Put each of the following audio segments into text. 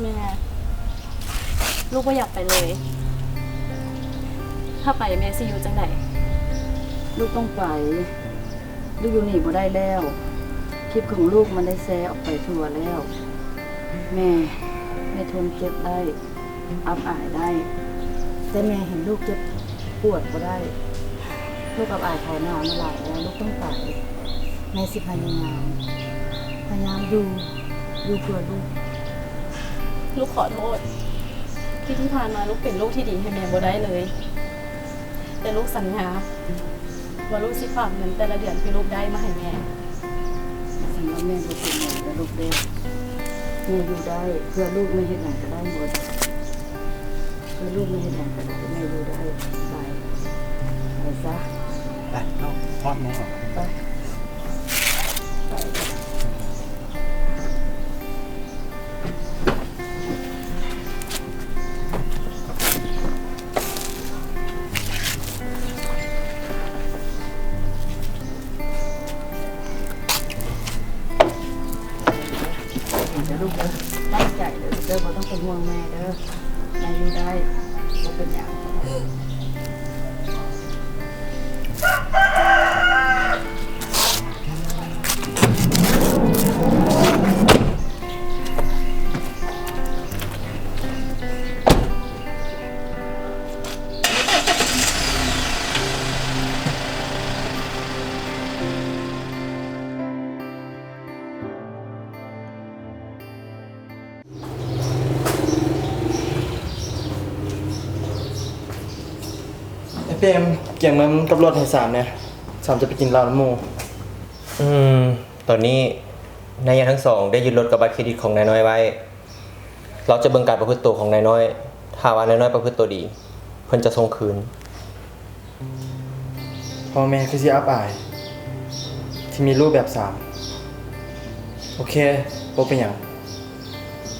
ແມ່ ລູກບໍ່ຢາກໄປເລີຍ. ຖ້າໄປແມ່ຊິຢູ່ຈັ່ງໃດ? ລູກຕ້ອງໄປ. ລູກຢູ່ນີ້ບໍ່ໄດ້ແລ້ວ. ຄລິບຂອງລູກມັນໄດ້ແຊອອກໄປທົ່ວແລ້ວ. ແມ່ ແມ່ທົນເຈັບໄດ້. ອັບອາຍໄດ້ ແຕ່ແມ່ເຫັນລູກເຈັບປວດບໍ່ໄດ້. ລູກອັບອາຍຂາຍໜ້າມາຫຼາຍແລ້ວ. ລູກຕ້ອງໄປ. ແມ່ຊິພະຍາຍາມ ພະຍາຍາມຢູ່ ຢູ່ເພື່ອລູກ. ລູກຂໍໂທດ ທີ່ ທີ່ຜ່ານມາລູກເປັນລູກທີ່ດີໃຫ້ແມ່ບໍ່ໄດ້ເລີຍ. ແຕ່ລູກສັນຍາວ່າລູກຊິຝາກເງິນແຕ່ລະເດືອນທີ່ລູກໄດ້ມາໃຫ້ແມ່. ສຳລັບແມ່ບໍ່ເປັນຫຍັງເດີລູກເດີ. ແມ່ຢູ່ໄດ້. ເພື່ອລູກແມ່ເຮັດຫຍັງກໍໄດ້ໝົດ. ເພື່ອລູກແມ່ເຮັດຫຍັງກໍໄດ້. ແມ່ຢູ່ໄດ້. ໄປ ໄປຊະ. ໄປ ເຮົາຮອດໂມງແລ້ວ. ໄປ ໄປ. ເດີລູກເດີ ຕັ້ງໃຈເດີລູກເດີ ບໍ່ຕ້ອງເປັນຫ່ວງແມ່ເດີ ແມ່ຢູ່ໄດ້ ບໍ່ເປັນຫຍັງ. ໄອ້ເປມ ກຽມເງິນກັບລົດໃຫ້ສາມແດ່ ສາມຈະໄປກິນເຫຼົ້ານຳໝູ່. ອືມ ຕອນນີ້ນາຍໃຫຍ່ທັງສອງໄດ້ຍຶດລົດກັບບັດເຄຣດິດຂອງນາຍນ້ອຍໄວ້. ລາວຈະເບິ່ງການປະພຶດໂຕຂອງນາຍນ້ອຍ. ຖ້າວ່ານາຍນ້ອຍປະພຶດໂຕດີ, ເພິ່ນຈະສົ່ງຄືນ. ພໍ່ແມ່ຄືຊິອັບອາຍ ທີ່ມີລູກແບບສາມ. ໂອເຄ ບໍ່ເປັນຫຍັງ.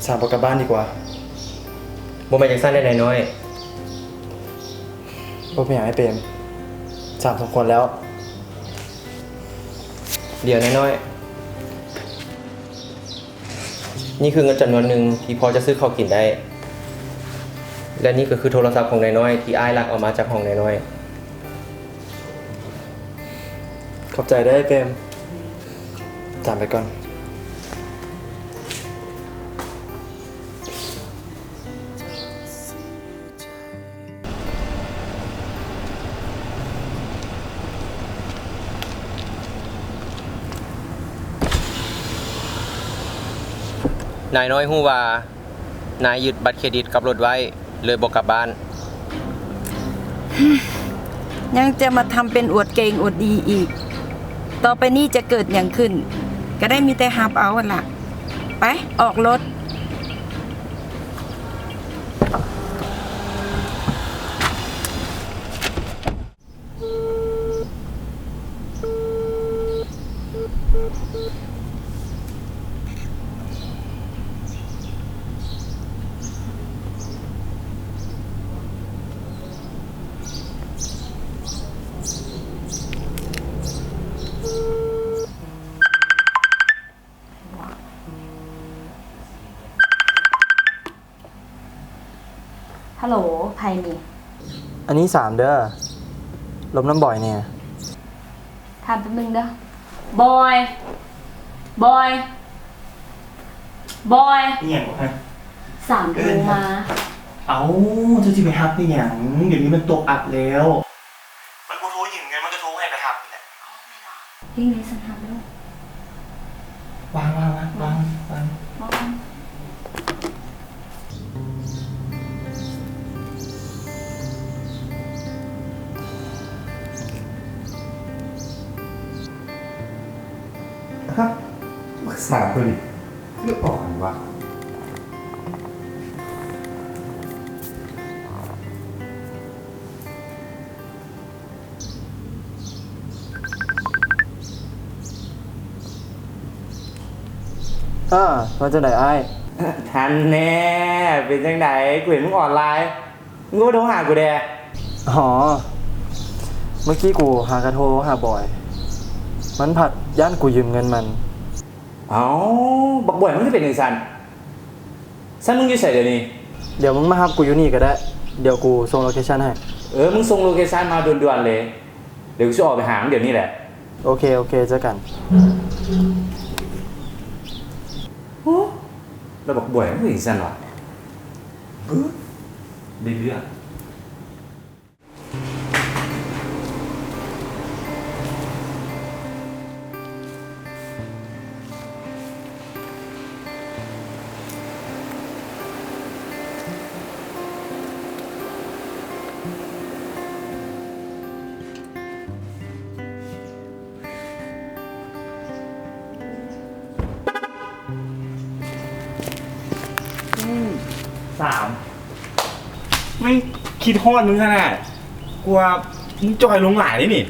ສາມໄປກັບບ້ານດີກວ່າ. ບໍ່ແມ່ນຈັ່ງຊັ້ນເດ້ນາຍນ້ອຍ. ບໍ່ເປັນຫຍັງອ້າຍເປມ. ສາມສົມຄວນແລ້ວ. ດຽວນາຍນ້ອຍ. ນີ້ຄືເງິນຈຳນວນໜຶ່ງທີ່ພໍຈະຊື້ເຂົ້າກິນໄດ້ ແລະ ນີ້ກໍຄືໂທລະສັບຂອງນາຍນ້ອຍທີ່ອ້າຍລັກເອົາມາຈາກຫ້ອງນາຍນ້ອຍ. ຂອບໃຈເດີອ້າຍເປມ. ຕາມໄປກ່ອນ. ນາຍນ້ອຍຮູ້ວ່ານາຍຍຶດບັດເຄຣດິດກັບລົດໄວ້ ເລີຍບໍ່ກັບບ້ານ. ຍັງຈະມາທຳເປັນອວດເກັ່ງອວດດີອີກ. ຕໍ່ໄປນີ້ຈະເກີດຫຍັງຂຶ້ນ ກໍໄດ້ມີແຕ່ຮັບເອົາຫັ້ນລະ. ໄປ ອອກລົດ. ຮັລໂຫຼ ໃຜນີ້? ອັນນີ້ສາມເດີ້ ລົມນຳບອຍແດ່. ຖາມແປັບໜຶ່ງເດີ້ ບອຍ ບອຍ ບອຍ. ອີ່ຫຍັງວະ? ສາມໂທມາ. ເອົ້າ ເຈົ້າຊິໄປຮັບເຮັດຫຍັງ? ດຽວນີ້ມັນຕົກອັບແລ້ວ. ມັນບໍ່ໂທຢືມເງິນ ມັນກໍໂທໃຫ້ໄປຮັບນີ້ແຫຼະ. ເຮັດຫຍັງຊັ້ນ ຮັບແລ້ວ. ວາງ ວາງ ວາງ ວາງ ວາງ ວາງ. ຮະ ບັກສາມໂຕນີ້ ຄືອອກຫຍັງວະ? ເອີ ວ່າຈັ່ງໃດອ້າຍ? ຫັ້ນແນ່ ເປັນຈັ່ງໃດ? ກູເຫັນມຶງອອນລາຍ ມຶງກໍບໍ່ໂທຫາກູແດ່. ອໍ ເມື່ອກີ້ກູຫາກະໂທຫາບອຍ ມັນພັດຢ້ານກູຢືມເງິນມັນ. ເອົ້າ ບັກບອຍມັນຄືເປັນຈັ່ງຊັ້ນ? ຊັ້ນມຶງຢູ່ໃສດຽວນີ້? ດຽວມຶງມາຮັບກູຢູ່ນີ້ກໍໄດ້, ດຽວກູສົ່ງໂລເຄຊັນໃຫ້. ເອີ ມຶງສົ່ງໂລເຄຊັນມາດ່ວນໆເລີຍ, ດຽວກູຊິອອກໄປຫາມຶງດຽວນີ້ແຫຼະ. ໂອເຄ ໂອເຄ ເຈີກັນ. ໂອ້ ລະບັກບວຍມັນເປັນຈັ່ງຊັ້ນວະ? ບຶດ ໄດ້ເລື່ອງ. ອືມ ສາມ ແມ່ງຄິດຮອດມຶງຂະໜາດ ກວ່າມຶງຈ່ອຍລົງຫຼາຍເດ້ນີ້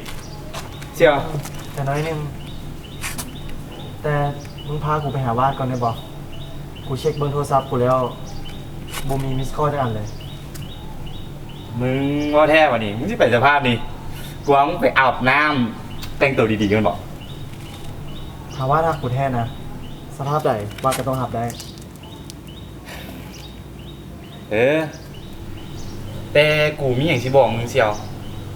ສ່ຽວ. ກໍໜ້ອຍໜຶ່ງ, ແຕ່ມຶງພາກູໄປຫາວາດກ່ອນໄດ້ບໍ່? ກູເຊັກເບິ່ງໂທລະສັບກູແລ້ວ ບໍ່ມີມິສຄໍຈັກອັນເລີຍ. ມຶງເວົ້າແທ້ວະນີ້? ມຶງຊິໄປສະພາບນີ້? ກວ່າມຶງໄປອາບນ້ຳ ແຕ່ງໂຕດີໆກ່ອນບໍ? ຖ້າວາດຮັກກູແທ້ນະ, ສະພາບໃດວາດກໍຕ້ອງຮັບໄດ້. ເອີ ແຕ່ກູມີຫຍັງຊິບອກມຶງສ່ຽວ,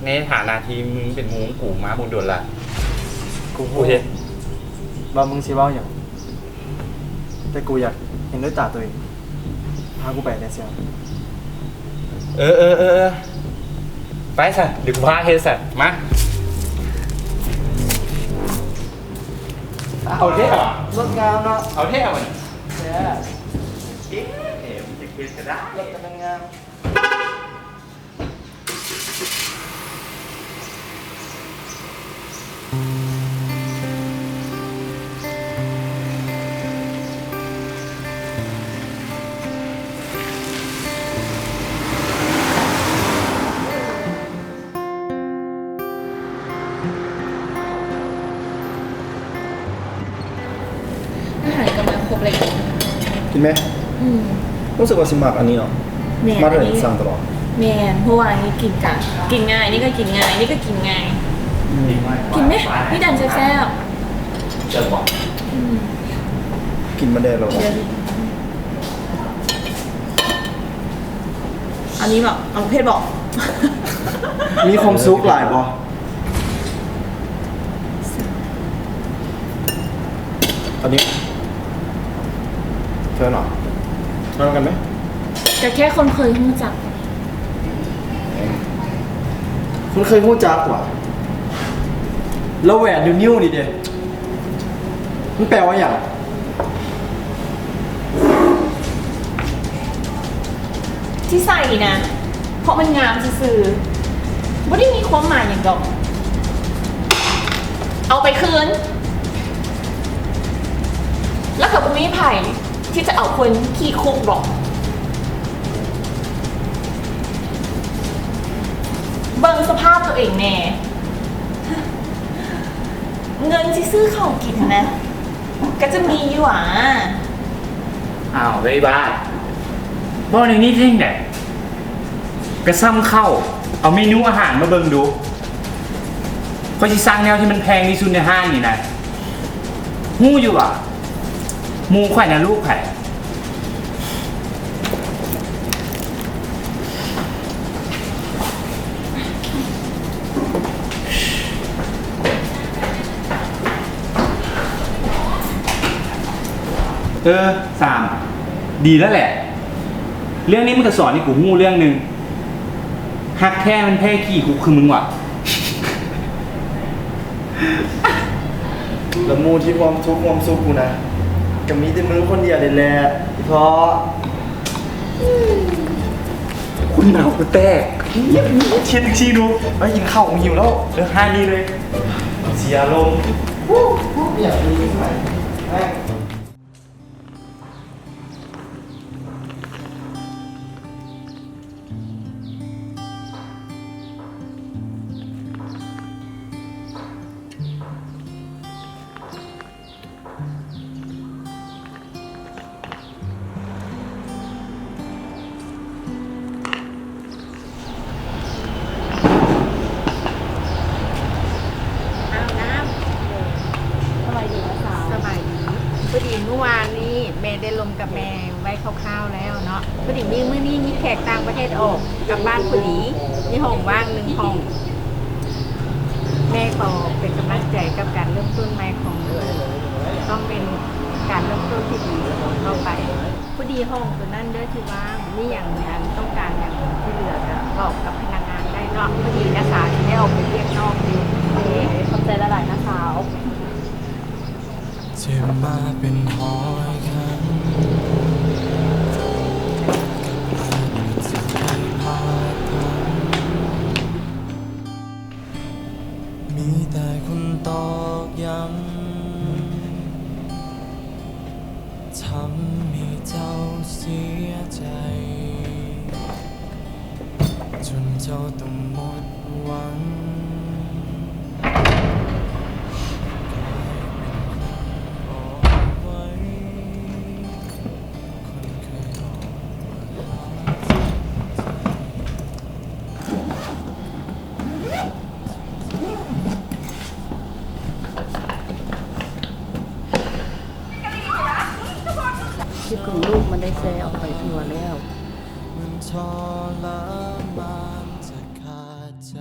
ໃນຖານະທີ່ມຶງເປັນໝູ່ຂອງກູມາດົນໆລະ. ກູຮູ້ວ່າມຶງຊິເວົ້າຫຍັງ, ແຕ່ກູຢາກເຫັນດ້ວຍຕາໂຕເອງ. ພາກູໄປແດ່ສ່ຽວ. ເອີ ເອີ ເອີ ເອີ ໄປຊະ, ດຽວກູພາເຮັດຊະ. ມາ. ເອົາແທ້ຫວາ? ລົດງາມເນາະ. ເອົາແທ້ຫວານີ້? ແທ້. ເອະ ເອະ ມັນຈະເຮັດກໍໄດ້. ລົດກໍແມ່ນງາມ. ອາຫານກໍມາຄົບແລ້ວ. ກິນໄໝ? ອືມ ຮູ້ສຶກວ່າຊິມັກອັນນີ້ເນາະ. ແມ່ນ ມາເທື່ອໃດ ອັນນີ້ສັ່ງຕະຫຼອດ. ແມ່ນ ເພາະວ່າອັນນີ້ກິນກະ ກິນງ່າຍ, ນີ້ກໍກິນງ່າຍ, ນີ້ກໍກິນງ່າຍ. ອືມ ກິນໄໝ? ມີແຕ່ແຊບໆ. ອືມ ກິນມາແດ່ແລ້ວ. ອັນນີ້ແບບ ເອົາເຜັດບໍ? ມີຄວາມສຸກຫຼາຍບໍ່? ອັນນີ້ເຊີນເນາະ ນຳກັນໄໝ? ກໍແຄ່ຄົນເຄີຍຮູ້ຈັກ. ຄົນເຄີຍຮູ້ຈັກຫວາ? ແລ້ວແຫວນຢູ່ນິ້ວນີ້ເດ ມັນແປວ່າຫຍັງ? ທີ່ໃສ່ນີ້ນະ ເພາະມັນງາມຊື່ໆ ບໍ່ໄດ້ມີຄວາມໝາຍຫຍັງດອກ. ເອົາໄປຄືນ ແລ້ວກໍບໍ່ມີໃຜທີ່ຈະເອົາຄົນຂີ້ຄຸກດອກ. ເບິ່ງສະພາບໂຕເອງແດ່. ເງິນຊິຊື້ເຂົ້າກິນຫັ້ນນະ ກໍຈະມີຢູ່ຫວາ? ອ້າວ ໄອ້ບ້າ ເວົ້າແນວນີ້ໄດ້ຈັ່ງໃດ? ກະຊ່ຳເຂົ້າ ເອົາເມນູອາຫານມາເບິ່ງດູ. ຂ້ອຍຊິສັ່ງແນວທີ່ມັນແພງທີ່ສຸດໃນຮ້ານນີ້ນະ. ຮູ້ຢູ່ຫວາ? ໝູ່ຂ້ອຍນະລູກໃຜ? ເອີ ສາມ ດີແລ້ວແຫຼະ. ເລື່ອງນີ້ມັນກໍສອນໃຫ້ກູຮູ້ເລື່ອງໜຶ່ງ. ຮັກແທ້ມັນແພ້ຂີ້ຄຸກຄືມຶງຫວາ? ແລ້ວໝູ່ທີ່ຮ່ວມທຸກຮ່ວມສຸກກູນະ ກໍມີແຕ່ມຶງຄົນດຽວນີ້ແຫຼະ ອີ່ພໍ່. ຄຸນໜາວກູແຕກ. ຄິດຊີ້ດູ. ໄປກິນເຂົ້າ ຫິວແລ້ວ. ເລີກຮ້ານນີ້ເລີຍ. ເສຍອາລົມ. ຢາກມີໄປ. ອ້າວ ນ້ຳ ສະບາຍດີ ສະບາຍດີ. ພໍດີມື້ວານນີ້ ແມ່ໄດ້ລົມກັບແມ່ໄວ້ຄ່າວໆແລ້ວເນາະ. ພໍດີມີມື້ນີ້ມີແຂກຕ່າງປະເທດອອກກັບບ້ານພໍດີ, ມີຫ້ອງວ່າງໜຶ່ງຫ້ອງ. ແມ່ຂໍເປັນກຳລັງໃຈກັບການເລີ່ມຕົ້ນໃໝ່ຂອງລູກ, ຕ້ອງເປັນການເລີ່ມຕົ້ນທີ່ດີຕໍ່ໄປ. ພໍດີຫ້ອງໂຕນັ້ນເດີທີ່ວ່າງ, ມີຫຍັງອັນຕ້ອງການຫຍັງທີ່ເຫຼືອກະບອກກັບພະນັກງານໄດ້ເນາະ. ພໍດີນ້າສາວຊິໄດ້ອອກໄປວຽກນອກຢູ່. ໂອເຄ ຂອບໃຈຫຼາຍໆ ນ້າສາວ. ເຈັບມາເປັນຮ້ອຍຄັ້ງ ກັບເລື່ອງທີ່ເຄີຍຜ່ານຜ່ານ ມີແຕ່ຄົນຕອກຢ້ຳ ທຳໃຫ້ເຈົ້າເສຍໃຈ ຈົນເຈົ້າຕ້ອງໝົດຫວັງ ກາຍເປັນຄົນອ່ອນໄຫວ ຄົນເຄີຍບອກວ່າຮັກຈິງໃຈ. ຄລິບຂອງລູກມັນໄດ້ແຊອອກໄປທົ່ວແລ້ວ. ມັນທໍລະມານຈະຂາດໃຈ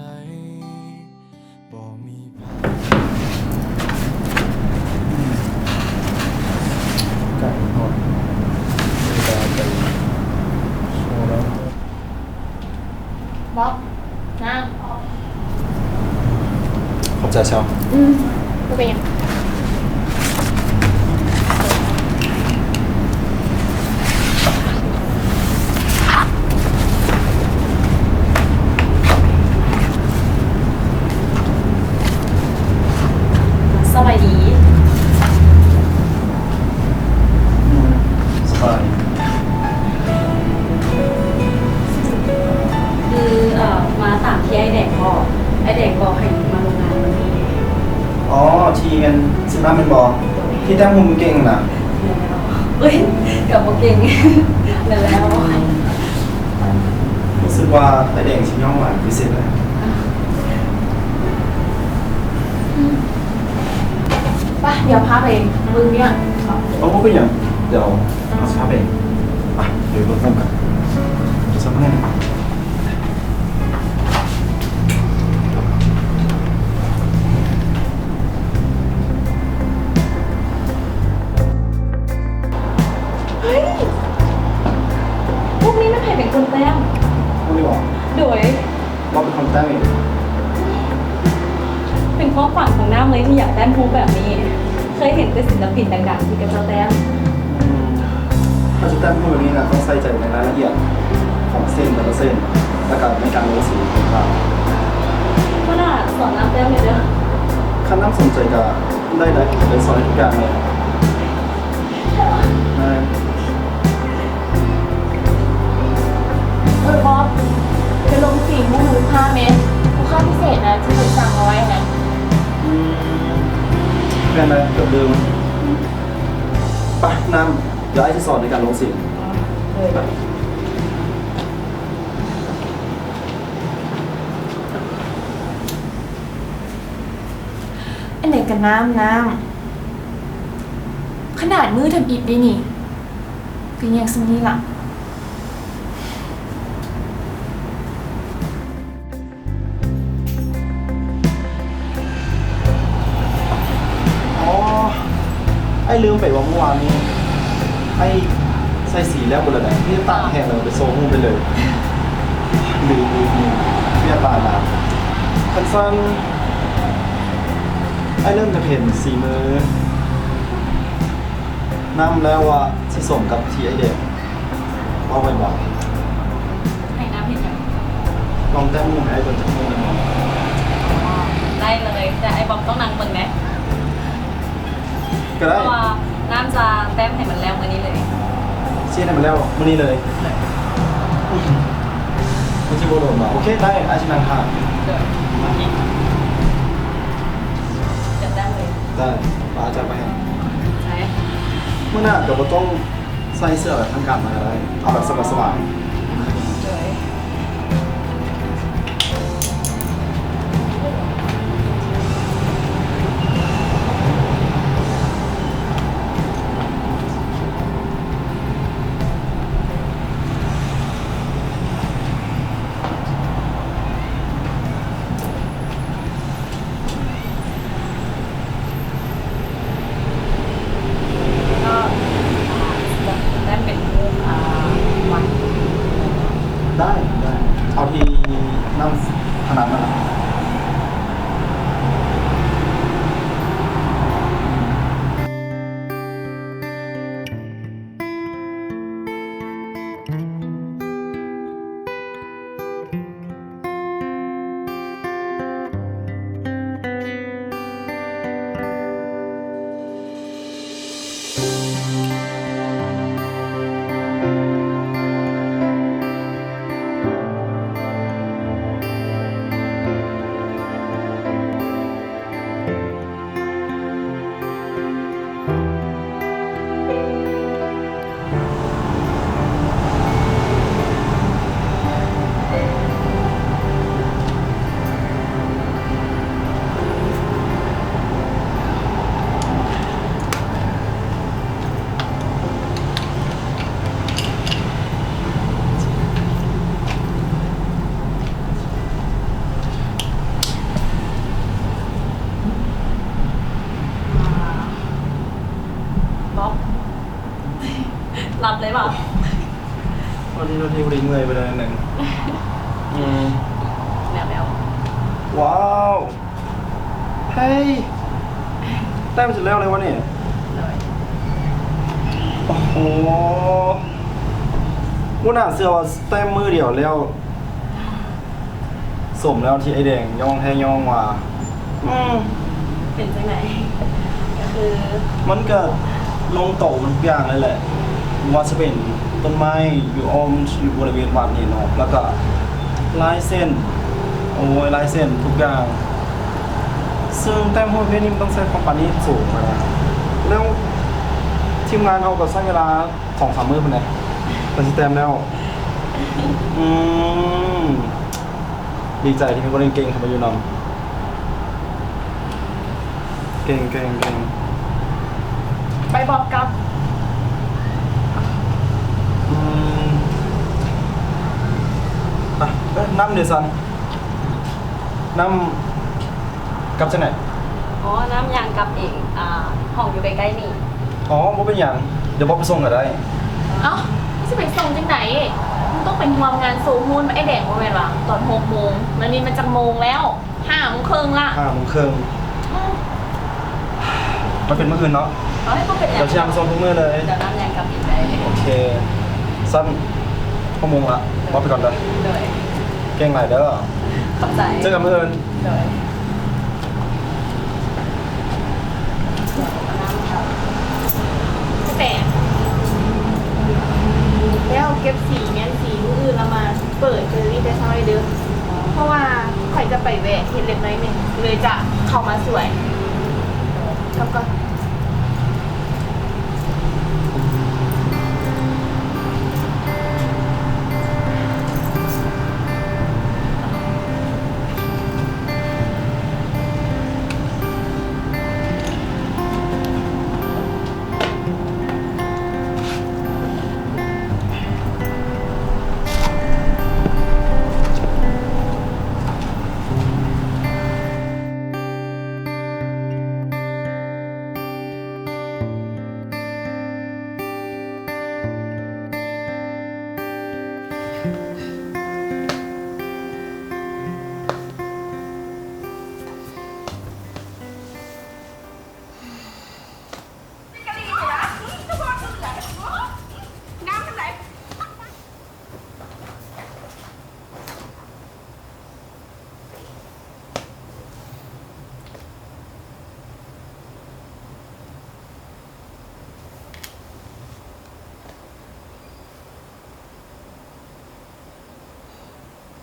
ບໍ່ມີໃຜ ໃກ້ຮອດເວລາໄປໂຊລະ ບອກ ນາງ ຂອບໃຈຊາວ. ອືມ ບໍ່ເປັນຫຍັງ. ສະບາຍດີ. ອືມ ສະບາຍ. ຄື ເອີ ມາຕາມທີ່ອ້າຍແດງບອກ, ອ້າຍແດງບອກໃຫ້ມາໂຮງງານມື້ນີ້. ອໍ ທີ່ແມ່ນຊິມາແມ່ນບໍ່? ທີ່ແຕ້ມຮູບເກັ່ງນະ. ແມ່ນແລ້ວ. ເອີຍ ກໍບໍ່ເກັ່ງ. ແມ່ນແລ້ວ. ຮູ້ສຶກວ່າອ້າຍແດງຊິຍ້ອງຫຼາຍເປີເຊັນແລ້ວ. ອືມ. ໄປ ດຽວພາໄປເບິ່ງວຽກ. ເອົາ ບໍ່ເປັນຫຍັງ, ດຽວເຮົາຊິພາໄປເອງ. ໄປ ໄປເບິ່ງພ້ອມກັນ. ສຳພັນ. ເຮີ້ຍ! ຮູບນີ້ແມ່ນໃຜເປັນຄົນແຕ້ມ? ຮູບນີ້ບໍ? ໂດຍ. ເຮົາເປັນຄົນແຕ້ມເອງ. ເປັນຄວາມຝັນຂອງນ້ຳເລີຍທີ່ຢາກແຕ້ມຮູບແບບນີ້. ເຄີຍເຫັນແຕ່ສິນລະປິນດັງໆທີ່ເຂົາເຈົ້າແຕ້ມ. ອືມ ຖ້າຈະແຕ້ມຮູບແບບນີ້ນະ ຕ້ອງໃສ່ໃຈໃນລາຍລະອຽດຂອງເສັ້ນແຕ່ລະເສັ້ນ ແລ້ວກະໃນການລົງສີຂອງພາບ. ຫົວໜ້າສອນນ້ຳແຕ້ມແດ່ເດີ. ຄັນນ້ຳສົນໃຈກະໄດ້ໄດ໋, ເປັນສອນໃຫ້ທຸກຢ່າງເລີຍ. ເອີ ບອບ ໄປລົງສີມື້ມື້ພາແມ່. ລູກຄ້າພິເສດນະ ທີ່ເພິ່ນສັ່ງເອົາໄວ້ນະ. ອືມ ແມ່ນລະ ເກືອບລືມ. ໄປ ນ້ຳ ດຽວອ້າຍຊິສອນໃນການລົງສີ. ເອີ. ອັນໃດກະນ້ຳ ນ້ຳ ຂະໜາດມືທຳອິດເດນີ້ ກະຍັງສ່ຳນີ້ລະ. ອໍ ອ້າຍລືມໄປວ່າມື້ວານນີ້ອ້າຍໃສ່ສີແລ້ວເບິດແລ້ວນະ, ມີແຕ່ຕາກແຫ້ງແລ້ວໄປໂຊຮູບໄປເລີຍ. ລືມ ລືມ ລືມ ເວຍຕາຍລະ. ຄັນຊັ້ນ ອ້າຍເລີ່ມຈະເຫັນສີມືນ້ຳແລ້ວວ່າຊິສົມກັບທີ່ອ້າຍແດງເວົ້າໄວ້ບໍ່? ໃຫ້ນ້ຳເຮັດຫຍັງ? ລອງແຕ້ມຮູບໃຫ້ອ້າຍເບິ່ງຈັກຮູບໜຶ່ງ. ອໍ ໄດ້ເລີຍ, ແຕ່ອ້າຍບອບຕ້ອງນັ່ງເບິ່ງແດ່. ກໍໄດ້. ເພາະວ່ານ້ຳຈະແຕ້ມໃຫ້ມັນແລ້ວມື້ນີ້ເລີຍ. ຊິເຮັດໃຫ້ມັນແລ້ວມື້ນີ້ເລີຍ? ໂດຍ. ມັນຊິບໍ່ດົນຫວາ? ໂອເຄ ໄດ້, ອ້າຍຊິນັ່ງຖ້າ. ໂດຍ. ຈັດໄດ້ເລີຍ. ໄດ້, ປ້າຈັດໄປໃຫ້. ໃສ່. ມື້ໜ້າກໍບໍ່ຕ້ອງໃສ່ເສື້ອແບບທາງການມາກໍໄດ້, ເອົາແບບສະບາຍໆ. ໂດຍ. ອ ຫຼັບເລີຍບໍ່? ໂທດທີ ໂທດທີ ພໍດີເມື່ອຍໄປໜ້ອຍໜຶ່ງ. ອືມ ແລ້ວໆ ວ້າວ ເຮີ້ຍ ແຕ້ມຊິແລ້ວເລີຍວະນີ້. ໂດຍ ໂອ້ໂຫ ບໍ່ໜ້າເຊື່ອວ່າແຕ້ມມື້ດຽວແລ້ວ. ສົມແລ້ວທີ່ອ້າຍແດງຍ້ອງແທ້ຍ້ອງວ່າ. ອືມ ເປັນຈັ່ງໃດ? ກໍຄື ມັນກໍລົງໂຕມັນທຸກຢ່າງເລີຍແຫຼະ ບໍ່ວ່າຈະເປັນຕົ້ນໄມ້ຢູ່ອ້ອມ ຢູ່ບໍລິເວນວັດນີ້ເນາະ ແລ້ວກໍລາຍເສັ້ນ ໂອ້ຍ ລາຍເສັ້ນທຸກຢ່າງ. ເຊິ່ງແຕ້ມຮູບປະເພດນີ້ມັນຕ້ອງໃຊ້ຄວາມປານີດສູງນະ ແລ້ວທີມງານເຮົາກໍໃຊ້ເວລາ ສອງສາມມື້ພຸ້ນແຫຼະ ກວ່າຊິແຕ້ມແລ້ວ. ອືມ ດີໃຈທີ່ມີຄົນເກັ່ງໆເຂົ້າມາຢູ່ນຳ. ເກັ່ງໆໆ ໄປບອກກັບ ອືມ ໄປ ເອີ ນ້ຳເດຊັ້ນ ນ້ຳ ກັບຈັ່ງໃດ? ອໍ ນ້ຳຍ່າງກັບເອງ ອ່າ ຫ້ອງຢູ່ໃກ້ໆນີ້. ອໍ ບໍ່ເປັນຫຍັງ ດຽວບອກໄປສົ່ງກໍໄດ້. ເອົ້າ ມັນຊິໄປສົ່ງຈັ່ງໃດ? ມັນຕ້ອງໄປຮ່ວມງານໂຊຮຸ້ນ ອ້າຍແດງບໍ່ແມ່ນຫວາ? ຕອນຫົກໂມງ ແລ້ວນີ້ມັນຈັກໂມງແລ້ວ? ຫ້າໂມງເຄິ່ງລະ. ຫ້າໂມງເຄິ່ງ ອືມ ມັນເປັນມື້ອື່ນເນາະ. ເອົາ ບໍ່ເປັນຫຍັງ ດຽວຊິນຳສົ່ງທຸກມື້ເລີຍ. ດຽວນຳຍ່າງກັບເອງໄດ້. ໂອເຄ ຊັ້ນຫົກໂມງລະ ບອກໄປກ່ອນເດີ. ໂດຍ ເກັ່ງຫຼາຍເດີ. ຂອບໃຈ ເຈີກັນມື້ອື່ນ. ໂດຍ ແປງ ແລ້ວເກັບສີແມ່ນສີມື້ອື່ນລະມາເປີດເຈີນີ້ແຕ່ເຊົ້າເດີ ເພາະວ່າຂ້ອຍຈະໄປແວະເຮັດເລັບໜ້ອຍໜຶ່ງ ເລີຍຈະເຂົ້າມາຊ່ວຍ. ເຂົ້າກ່ອນ.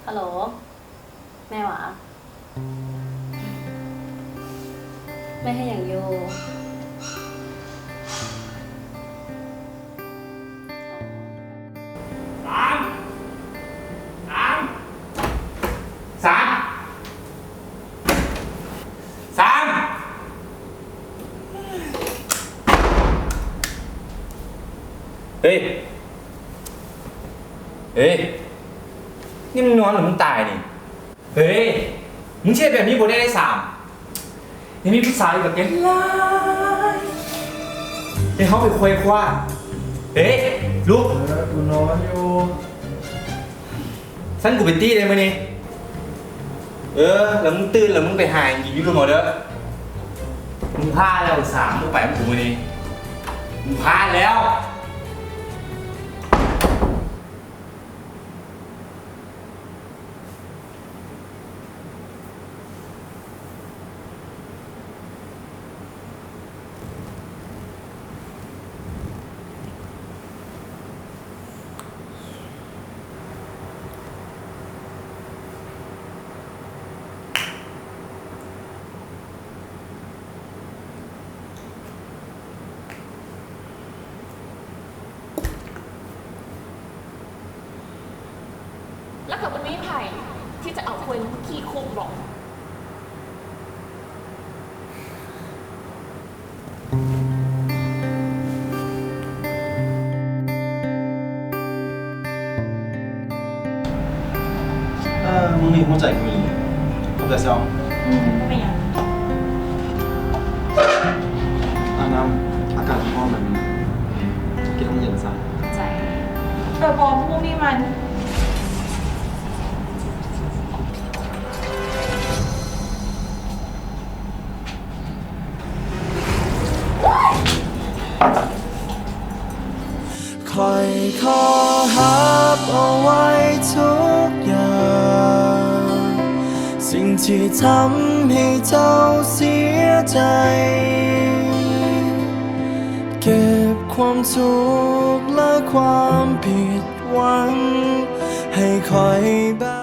ຮັລໂຫຼ ແມ່ຫວາ? ແມ່ເຮັດຫຍັງຢູ່? ສາມ ສາມ ສາມ ສາມ ເຮີ້ຍ ເຮີ້ຍ ນີ້ມຶງນອນຫຼືມຶງຕາຍນີ້? ເຮີ້ຍ ມຶງຊິເຮັດແບບນີ້ບໍ່ໄດ້ເດ້ສາມ. ຍັງມີຜູ້ສາວອີກບັກແກງຫຼາຍ ໃຫ້ເຮົາໄປໄຂວ່ຄວ້າ. ເຮີ້ຍ ລຸກ. ເອີ ກູນອນຢູ່. ຊັ້ນກູໄປຕີເດ້ມື້ນີ້. ເອີ ແລ້ວມຶງຕື່ນແລ້ວມຶງໄປຫາຫຍັງກິນຢູ່ລຸ່ມເອົາເດີ. ມຶງພາແລ້ວສາມ ມຶງໄປນຳກູມື້ນີ້. ມຶງພາແລ້ວ. ແລ້ວກໍບໍ່ມີໃຜທີ່ຈະເອົາຄົນຂີ້ຄຸກບໍ? ເອີ ມື້ນີ້ຮູ້ໃຈກູອີ່ຫຼີ. ຂອບໃຈຊຽວ. ອືມ ບໍ່ເປັນຫຍັງ. ອາ ນ້ຳ ອາກາດຮ້ອນແບບນີ້ ກິນນ້ຳເຢັນຊະ. ເອີ ບໍ່ຮູ້ນີ້ມັນ ຂ້ອຍຂໍຮັບເອົາໄວ້ທຸກຢ່າງ ສິ່ງທີ່ທຳໃຫ້ເຈົ້າເສຍໃຈ ເກັບຄວາມທຸກ ແລະ ຄວາມຜິດຫວັງ ໃຫ້ຂ້ອຍແບ